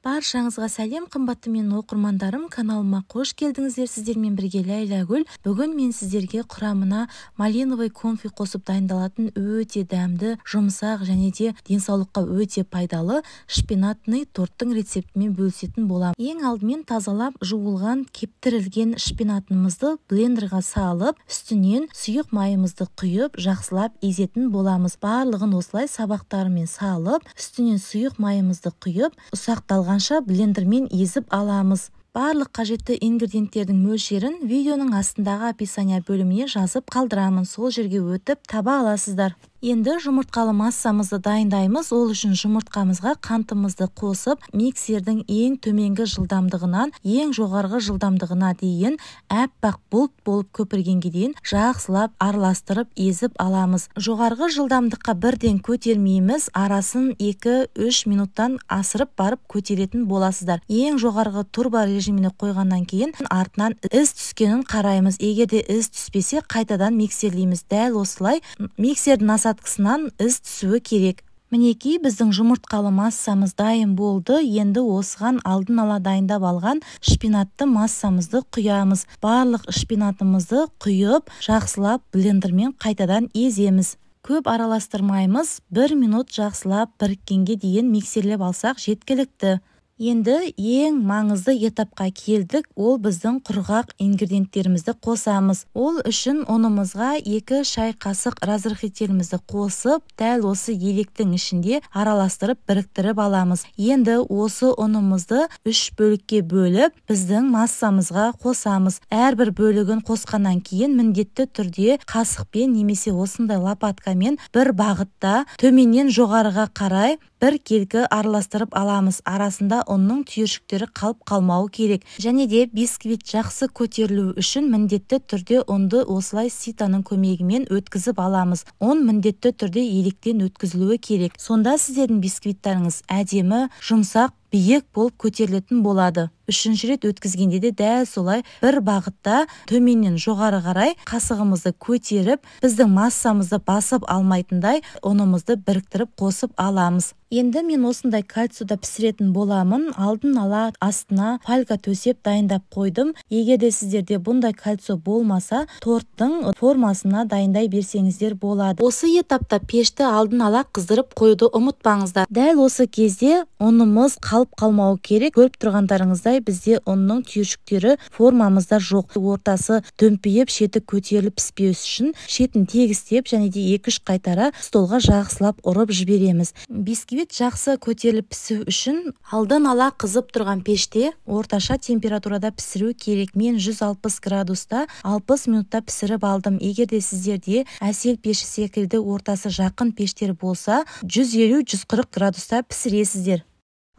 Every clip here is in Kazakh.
Баршаңызға сәлем, қымбатты менің оқырмандарым, каналыма қош келдіңіздер. Сіздермен бірге Ләйлә Гүл. Бүгін мен сіздерге құрамына малиновый конфи қосып дайындалатын өте дәмді, жұмсақ және де денсаулыққа өте пайдалы шпинатный торттың рецептімен бөлісетін боламын. Ең алдымен тазалап жуылған, кептірілген шпинатымызды блендерға салып, үстінен сұйық майымызды құйып, жақсылап езетін боламыз. Барлығын осылай сабақтарымен салып, үстінен сұйық майымызды құйып, ұсақталған блендермен езіп аламыз. Барлық қажетті ингредиенттердің мөлшерін видеоның астындағы описание бөліміне жазып қалдырамын. Сол жерге өтіп таба аласыздар. Енді жұмыртқалы массамызды дайындаймыз. Ол үшін жұмыртқамызға қантымызды қосып, миксердің ең төменгі жылдамдығынан ең жоғарғы жылдамдығына дейін әппақ бұлт болып көпіргенге дейін жақсылап араластырып езіп аламыз. Жоғарғы жылдамдыққа бірден көтермейміз, арасын 2-3 минуттан асырып барып көтеретін боласыздар. Ең жоғарғы турбо режиміне қойғаннан кейін артынан із түскенін қараймыз. Егер де із түспесе, қайтадан миксерлейміз. Дәл осылай миксердің насадкасынан із түсуі керек. Мінекей, біздің жұмыртқалы массамыз дайын болды. Енді осыған алдын ала дайындап алған шпинатты массамызды құямыз. Барлық шпинатымызды құйып, жақсылап блендермен қайтадан еземіз. Көп араластырмаймыз, 1 минут жақсылап біріккенге дейін миксерлеп алсақ жеткілікті. Енді ең маңызды этапқа келдік, ол біздің құрғақ ингредиенттерімізді қосамыз. Ол үшін ұнымызға 2 шай қасық разрыхлителімізді қосып, дәл осы електің ішінде араластырып біріктіріп аламыз. Енді осы ұнымызды 3 бөлікке бөліп, біздің массамызға қосамыз. Әрбір бөлігін қосқаннан кейін міндетті түрде қасықпен немесе осындай лопаткамен бір бағытта төменнен жоғарыға қарай бір келкі араластырып аламыз. Арасында ұнның түйіршіктері қалып қалмауы керек. Және де бисквит жақсы көтерілу үшін міндетті түрде ұнды осылай ситаның көмегімен өткізіп аламыз. Ұн міндетті түрде електен өткізілуі керек. Сонда сіздердің бисквиттарыңыз әдемі, жұмсақ, биік болып көтерілетін болады. Үшінші рет өткізгенде де дәл солай бір бағытта төменнен жоғары қарай қасығымызды көтеріп, біздің массамызды басып алмайтындай ұнымызды біріктіріп қосып аламыз. Енді мен осындай кальцияда пісіретін боламын. Алдын ала астына фольга төсеп дайындап қойдым. Егер де сіздерде бұндай кальция болмаса, торттың формасына дайындай берсеңіздер болады. Осы этапта пешті алдын ала қыздырып қоюды ұмытпаңыздар. Дәл осы кезде ұнымыз қалып қалмауы керек. Көріп тұрғандарыңыздай, бізде ұнның түйіршіктері формамызда жоқ. Ортасы дөмпиіп, шеті көтеріліп піспеу үшін шетін тегістеп және де 2-3 қайтара столға жақсылап ұрып жібереміз. Бисквит жақсы көтеріліп пісу үшін алдын ала қызып тұрған пеште орташа температурада пісіру керек. Мен 160 градуста 60 минутта пісіріп алдым. Егер де сіздерде әсел пеші секілді ортасы жақын пештер болса, 150-140 градуста пісіресіздер.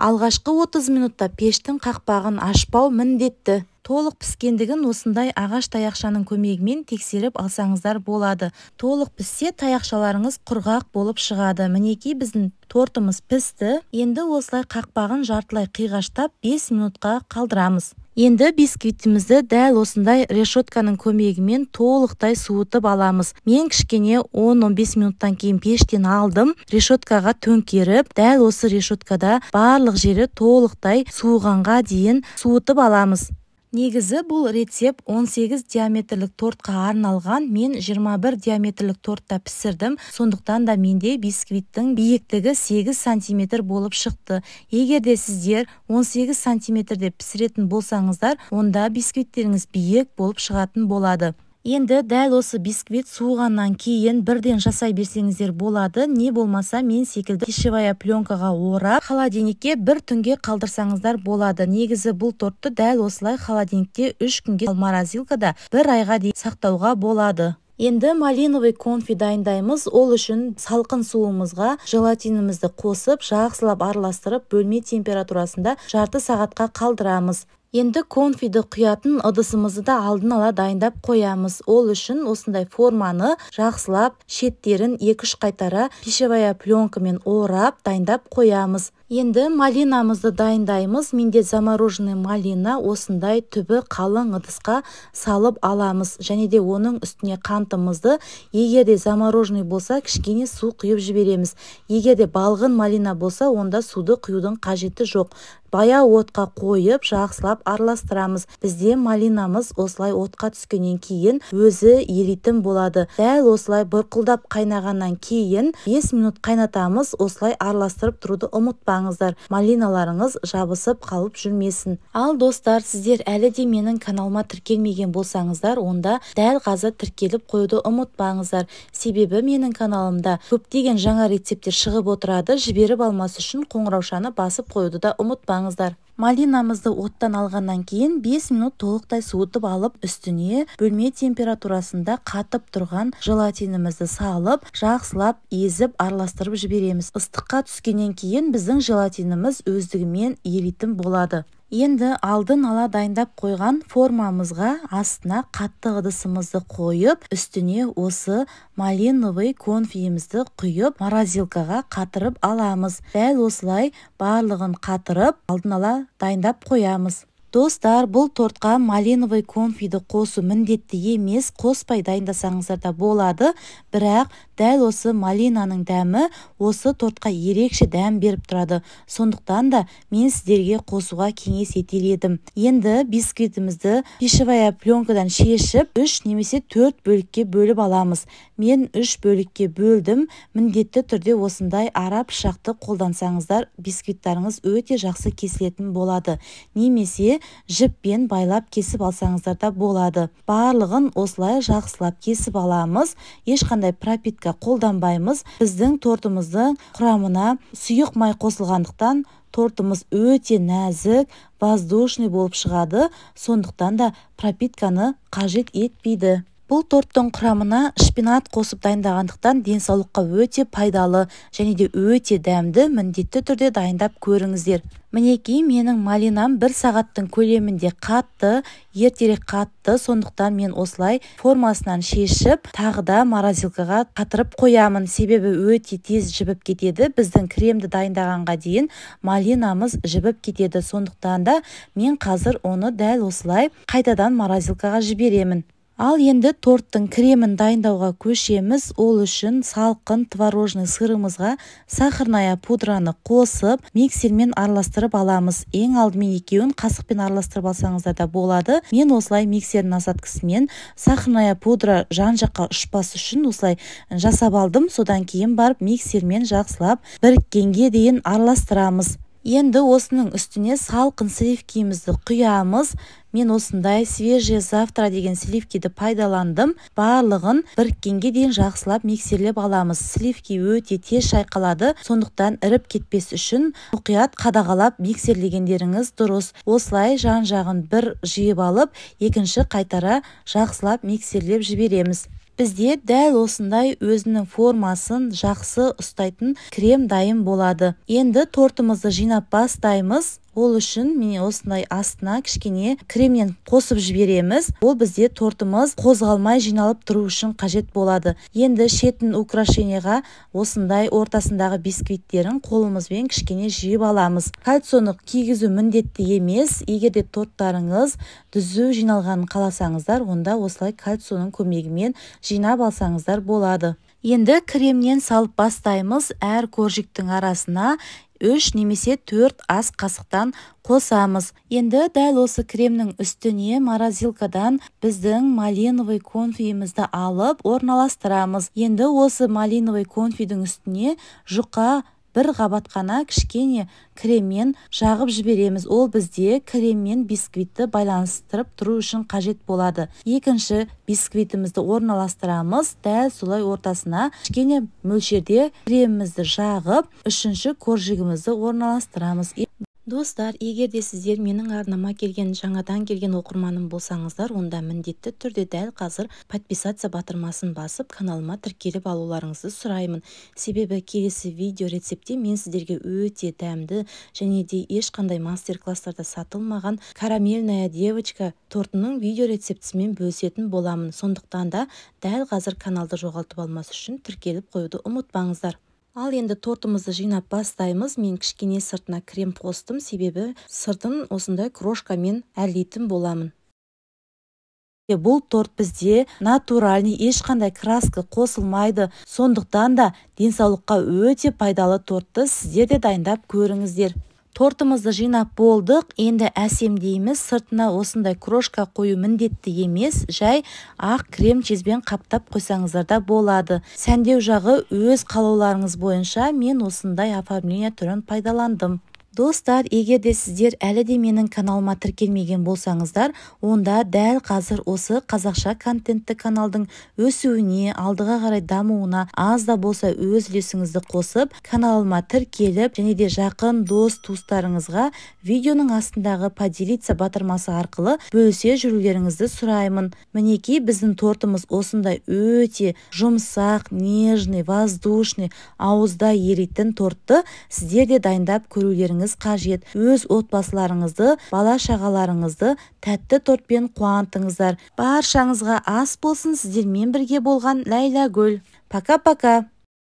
Алғашқы 30 минутта пештің қақпағын ашпау міндетті. Толық піскендігін осындай ағаш таяқшаның көмегімен тексеріп алсаңыздар болады. Толық піссе таяқшаларыңыз құрғақ болып шығады. Мінекей, біздің тортымыз пісті. Енді осылай қақпағын жартылай қиғаштап 5 минутқа қалдырамыз. Енді бисквитімізді дәл осындай решетканың көмегімен толықтай суытып аламыз. Мен кішкене 10-15 минуттан кейін пештен алдым. Решеткаға төңкеріп, дәл осы решеткада барлық жері толықтай суығанға дейін суытып аламыз. Негізі бұл рецепт 18 диаметрлік тортқа арналған. Мен 21 диаметрлік тортта пісірдім. Сондықтан да менде бисквиттің биіктігі 8 сантиметр болып шықты. Егер де сіздер 18 сантиметрде пісіретін болсаңыздар, онда бисквиттеріңіз биік болып шығатын болады. Енді дәл осы бисквит суығаннан кейін бірден жасай берсеңіздер болады. Не болмаса мен секілді пищевая пленкаға орап, холодильникке бір түнге қалдырсаңыздар болады. Негізі бұл тортты дәл осылай холодильникте 3 күнге, морозилкада 1 айға дейін сақтауға болады. Енді малиновый конфи дайындаймыз. Ол үшін салқын суымызға желатинімізді қосып, жақсылап араластырып, бөлме температурасында жарты сағатқа қалдырамыз. Енді конфиді құятын ыдысымызды да алдын ала дайындап қоямыз. Ол үшін осындай форманы жақсылап шеттерін 2-3 қайтара пищевая пленкамен орап дайындап қоямыз. Енді малинамызды дайындаймыз. Менде замороженный малина, осындай түбі қалың ыдысқа салып аламыз. Және де оның үстіне қантымызды, егер де замороженный болса, кішкене су құйып жібереміз. Егер де балғын малина болса, онда суды құюдың қажеті жоқ. Баяу отқа қойып, жақсылап араластырамыз. Бізде малинамыз осылай отқа түскеннен кейін өзі еритін болады. Дәл осылай бұрқылдап қайнағаннан кейін 5 минут қайнатамыз. Осылай араластырып тұруды ұмытпаңыздар. Малиналарыңыз жабысып қалып жүрмесін. Ал достар, сіздер әлі де менің каналыма тіркелмеген болсаңыздар, онда дәл қазір тіркеліп қоюды ұмытпаңыздар. Себебі менің каналымда көптеген жаңа рецепттер шығып отырады. Жіберіп алмас үшін қоңыраушаны басып қоюды да ұмытпаңыздар. Малинамызды оттан алғаннан кейін 5 минут толықтай суытып алып, үстіне бөлме температурасында қатып тұрған желатинімізді салып, жақсылап езіп араластырып жібереміз. Ыстыққа түскеннен кейін біздің желатиніміз өздігімен еритін болады. Енді алдын ала дайындап қойған формамызға астына қатты ыдысымызды қойып, үстіне осы малиновый конфиімізді құйып, морозилкаға қатырып аламыз. Дәл осылай барлығын қатырып, алдын ала дайындап қоямыз. Достар, бұл тортқа малиновый конфиді қосу міндетті емес, қоспай дайындасаңыздар да болады, бірақ дәл осы малинаның дәмі осы тортқа ерекше дәм беріп тұрады. Сондықтан да мен сіздерге қосуға кеңес етер едім. Енді бисквитімізді пищевая пленкадан шешіп, 3 немесе 4 бөлікке бөліп аламыз. Мен 3 бөлікке бөлдім. Міндетті түрде осындай ара пышақты қолдансаңыздар, бисквиттарыңыз өте жақсы кесілетін болады. Немесе жіппен байлап кесіп алсаңыздар да болады. Барлығын осылай жақсылап кесіп аламыз. Ешқандай пропитка қолданбаймыз. Біздің тортымыздың құрамына сұйық май қосылғандықтан тортымыз өте нәзік, воздушный болып шығады. Сондықтан да пропитканы қажет етпейді. Бұл торттың құрамына шпинат қосып дайындағандықтан денсаулыққа өте пайдалы және де өте дәмді, міндетті түрде дайындап көріңіздер. Мінекей, менің малинам 1 сағаттың көлемінде қатты, ертерек қатты, сондықтан мен осылай формасынан шешіп, тағы да морозилкаға қатырып қоямын. Себебі өте тез жібіп кетеді. Біздің кремді дайындағанға дейін малинамыз жібіп кетеді. Сондықтан да мен қазір оны дәл осылай қайтадан морозилкаға жіберемін. Ал енді торттың кремін дайындауға көшеміз. Ол үшін салқын творожный сырымызға сахарная пудраны қосып, миксермен араластырып аламыз. Ең алдымен екеуін қасықпен араластырып алсаңыздар да болады. Мен осылай миксердің насадкасымен сахарная пудра жан-жаққа ұшпас үшін осылай жасап алдым. Содан кейін барып миксермен жақсылап біріккенге дейін араластырамыз. Енді осының үстіне салқын сливкимізді құямыз. Мен осындай свежий завтра деген сливкиді пайдаландым. Барлығын біріккенге дейін жақсылап миксерлеп аламыз. Сливки өте тез шайқалады, сондықтан іріп кетпес үшін мұқият қадағалап миксерлегендеріңіз дұрыс. Осылай жан-жағын бір жиып алып, екінші қайтара жақсылап миксерлеп жібереміз. Бізде дәл осындай өзінің формасын жақсы ұстайтын крем дайын болады. Енді тортымызды жинап бастаймыз. Ол үшін міне осындай астына кішкене кремнен қосып жібереміз. Ол бізде тортымыз қозғалмай жиналып тұру үшін қажет болады. Енді шетін украшениеға осындай ортасындағы бисквиттерін қолымызбен кішкене жиып аламыз. Кальцоны кигізу міндетті емес. Егер де торттарыңыз түзу жиналғанын қаласаңыздар, онда осылай кальцоның көмегімен жинап алсаңыздар болады. Енді кремнен салып бастаймыз. Әр коржиктің арасына 3 немесе 4 ас қасықтан қосамыз. Енді дәл осы кремнің үстіне морозилкадан біздің малиновый конфиімізді алып орналастырамыз. Енді осы малиновый конфидің үстіне жұқа бір қабат қана кішкене креммен жағып жібереміз. Ол бізде креммен бисквитті байланыстырып тұру үшін қажет болады. Екінші бисквитімізді орналастырамыз. Дәл солай ортасына кішкене мөлшерде кремімізді жағып, үшінші коржигімізді орналастырамыз. Достар, егер де сіздер менің арнама келген, жаңадан келген оқырманым болсаңыздар, онда міндетті түрде дәл қазір подписаться батырмасын басып, каналыма тіркеліп алуларыңызды сұраймын. Себебі келесі видео рецептте мен сіздерге өте дәмді және де ешқандай мастер-класстарда сатылмаған карамельная девочка тортының видео рецептісімен бөлісетін боламын. Сондықтан да дәл қазір каналды жоғалтып алмас үшін тіркеліп қоюды ұмытпаңыздар. Ал енді тортымызды жинап бастаймыз. Мен кішкене сыртына крем қостым, себебі сыртын осындай крошкамен әрлейтін боламын. Бұл торт бізде натуральный, ешқандай краска қосылмайды. Сондықтан да денсаулыққа өте пайдалы тортты сіздер де дайындап көріңіздер. Тортымызды жинап болдық, енді әсемдейміз. Сыртына осындай крошка қою міндетті емес, жай ақ крем чизбен қаптап қойсаңыздар да болады. Сәндеу жағы өз қалауларыңыз бойынша, мен осындай оформление түрін пайдаландым. Достар, егер де сіздер әлі де менің каналыма тіркелмеген болсаңыздар, онда дәл қазір осы қазақша контентті каналдың өсуіне, алдыға қарай дамуына аз да болса өз үлесіңізді қосып, каналыма тіркеліп, және де жақын дос туыстарыңызға видеоның астындағы поделиться батырмасы арқылы бөлісе жүрулеріңізді сұраймын. Мінекей, біздің тортымыз осындай өте жұмсақ, нежный, воздушный, ауызда еритін тортты сіздер де дайындап көрулеріңіз қажет. Өз отбасыларыңызды, бала шағаларыңызды тәтті тортпен қуантыңыздар. Баршаңызға ас болсын. Сіздермен бірге болған Ләйләгүл. Пока-пока.